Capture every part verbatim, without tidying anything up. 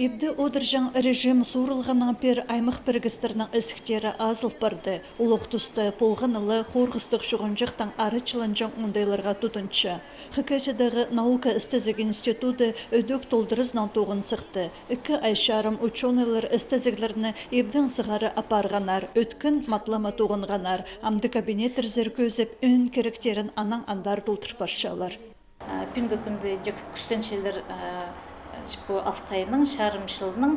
Ибде одырҷаң режим суурылғаннаң пеер аймах пірігістернің ізіктері азыл парды. Улуғ туста полған ла хорғыстығ чуғынҷахтаң арачыланҷаң оңдайларға тудынча. Хакасиядағы наука істезіг институды ідӧк толдыразынаң тоғын сыхты. Ікі ай чарым учёныйлар істезіглерні ибдең сығара апарғаннар, ӧткін матлама тоғынғаннар, амды кабинеттерзер кӧзіп, ӧӧн киректерін анаң андар толдыр парчалар. А, пӱӱнгі кӱнде ідӧк кӱстенчелер, а, пу алты айның, чарым чылның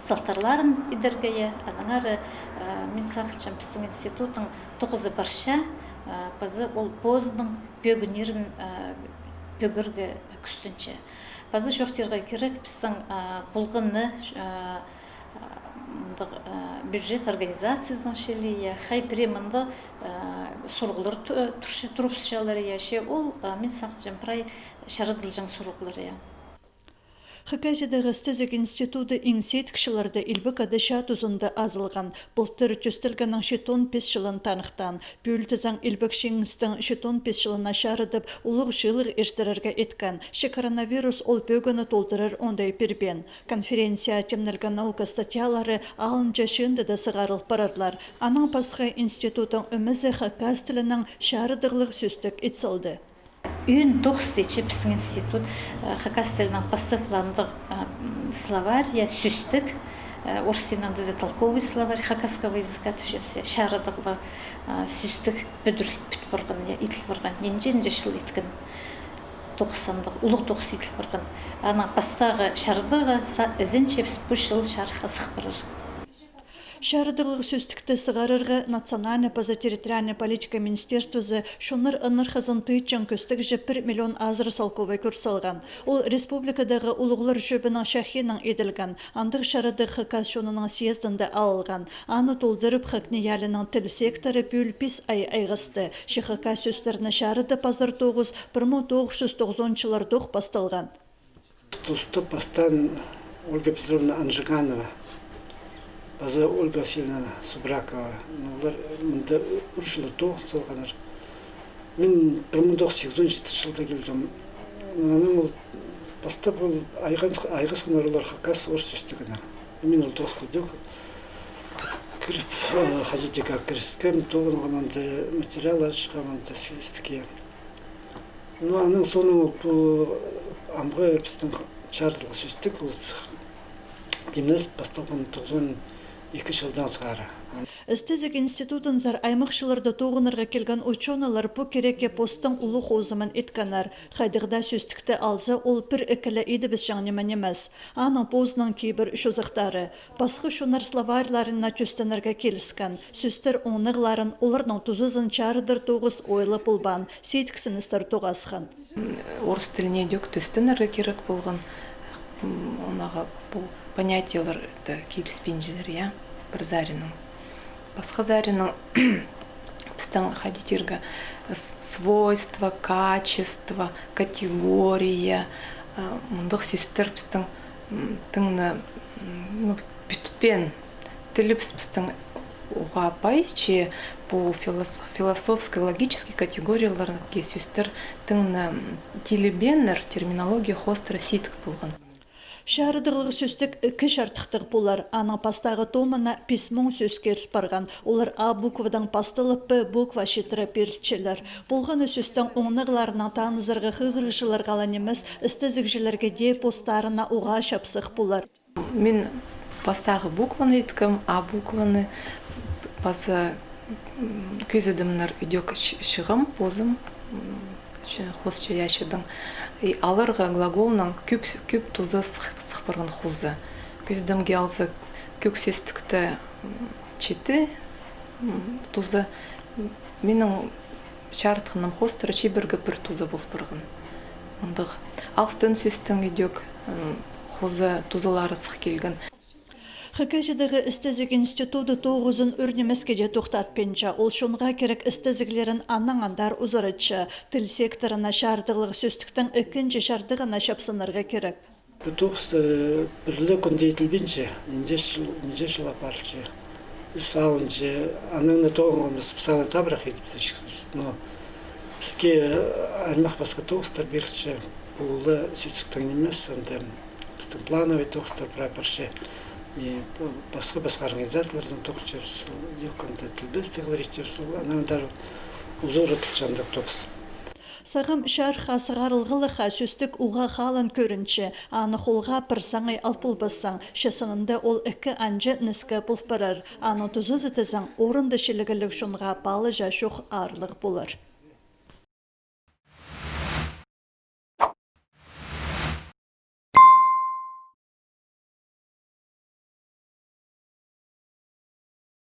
салтарларын идерге, я. Аннаңар, а, мин сағынчам, пістің институттың тоғызы парча, а, паза ол позының пӧгіннерін, а, пӧгерге кӱстенче. Паза чоохтирға кирек, пістің, а, полғаны, а, а, мындағ, а, бюджет организациязының чіли, я, хай пірее мындағ, а, сурығлар ту-, турча-, турыбысчалар, я, че ол, а, мин сағынчам, прай чарадылҷаң сурығлар, я. Хакасиядағы істезіг институды иң сидік чылларда Илбек Ада чаа тузында азылған. Былтыр тӧстелгеннің читон пис чылын таныхтаан. Пӱӱл тізең, Илбек Чиңістің читон пис чылына чарыдып, улуғ чыылығ иртірерге иткен. Че коронавирус ол пӧгінні толдырар оңдай пирбеен. Конференцияа тимнелген наука статьялары алынҷа чыындыда сығарыл парарлар. Анаң пасха институттың ӧмезі хакас тілінең чарыдығлығ сӧстік ит салды. Ӧӧн тоғыс тіпче пістің институт, э, хакас тілінең пастап ла андағ, э, м, словарь, я, сӧстік, э, орыс тілінең тізе толковый словарь хакасского языка тіпчебіс, я, чарыдығлығ, э, сӧстік пӱдіріл-, пӱт парған, я, иділ парған, нинҷе-нинҷе чыл иткен. Тоғыс андағ, улуғ тоғыс иділ парған. Анаң пастағы чардығы са-, ізінче піс пу чыл чарыхха сых парар. Чарыдығлығ сӧстікті сығарарға национальнай паза территориальнай политика министерствозы чоннар ынархазын тыытчаң кӧстегҷе пір миллион азыра салковай кӧр салған. Ол республикадағы улуғлар чӧбінің чахиинаң иділген. Андағ чарадығ хакас чонының съездінде алылған. Аны толдырып, ХакНИИЯЛИ-ның тіл секторы пӱӱл пис ай айғасты. Че хакас сӧстерні чарыдып азар тоғыс пір муң тоғыс чӱс тоғызонынҷы чыллардох пасталған. Туста пастаан Ольга Петровна Анжиганова, паза Ольга Васильевна Субракова. Ну, олар мында ӱр чыллар тоғын салғаннар. Мин пір муң тоғыс чӱс сигізон читінҷі чылда килдім. Анаң ол пастап ол айған-, айғасханнар олар хакас, орыс сӧстігінең. Мин ол тоғысха ідӧк кіріп, э, хайди дее кіріскем, тоғынғам анда, материаллар чыығғам анда сӧстікке. Ну, аның соонаң ол пу амғы пістің чарыдығлығ сӧстік, ол с-, тимнес пасталған тоғызон ікі чылдаң сығара. Істезіг институтынзар аймах чылларда тоғынарға килген учёныйлар пу кирекке постың улуғ хозымын иткеннер. Хайдағ даа сӧстікті алза, ол пір-ікі ле идібісчең ниме нимес. Аның позының кибір чозахтары. Пасха чоннар словарьларына тӧстенерге киліскен. Сӧстер оңнағларын, оларның тузазын чарыдар тоғыс ойлап полбаан, сидіксіністер тоғасхан. Орыс тіліне ідӧк тӧстенерге кирек полған. М, онаға пу понятиелер дее киліспинчелер, я, пір саринаң. Пасха саринаң пістің, хайди тирге, с-, свойство, качество, категория, а, мындағ сӧстер пістің, м, тың на, м, ну, пӱтпеен. Тілібіс пістің уғаа пай, че пу филос-, философский, логический категорияларға сӧстер тың на, м, тилібееннер, терминология хоостыра сидік полған. Чарыдығлығ сӧстік ікі чардыхтығ полар. Аның пастағы томына пис муң сӧс киріл парған. Олар А буквадаң пасталып, П буква читіре пирілчелер. Полған на сӧстің оңнағларынаң танызарға хығырығҷыларға ла нимес, істезігҷілерге дее постарына уғаа чапсых полар. Мин пастағы букваны иткем, А букваны, паза, м, кӧзідімнер ідӧк ч-, чығам позым, м, ч-, хосча я чыдым. И аларға глаголның кӧп, кӧп туза сых, сых парған хоза. Кӧзідімге алза, кӧк сӧстікте, м, читі, м, туза. Минің чарытханым хоостыра чибіргі пір туза пол парған. Мындағ алтын сӧстің ідӧк, м, хоза тузалары сых килген. Хакасиядағы істезіг институты тоғызын ӱр нимеске дее тохтатпинча. Ол чонға кирек істезіглерін аннаң андар узаратча. Тіл секторына чарыдығлығ сӧстіктің ікінҷі чардығына чапсынарға кирек. Пу тоғыс, э, пір ле кӱнде иділбинче, нинҷе чыл, нинҷе чыл апарылча. Ӱс алынча, анаң на тоғынғабыс, піс аны табырах идіп тіпчебіс. Но піске, э, аймах пасха тоғыстар пирілче, пу ла сӧстіктең нимес, анда піс Плановый тоғыстар прапорча. И пасха-пасха организациялардаң тоғысчабыс, Ёкканда тілбестіг говоритчабыс, ол анаң андар узур ытылча андағ тоғыс. Сағам чарыхха сығарылғалығға сӧстіг уғаа халаан кӧрінче, аны холға пір саңай ал полбассаң, че сынында ол ікі-анҷа ніске пол парар. Аның тузазы тізең, орында чилігліг чонға паалаҷаң чох аарлығ полар.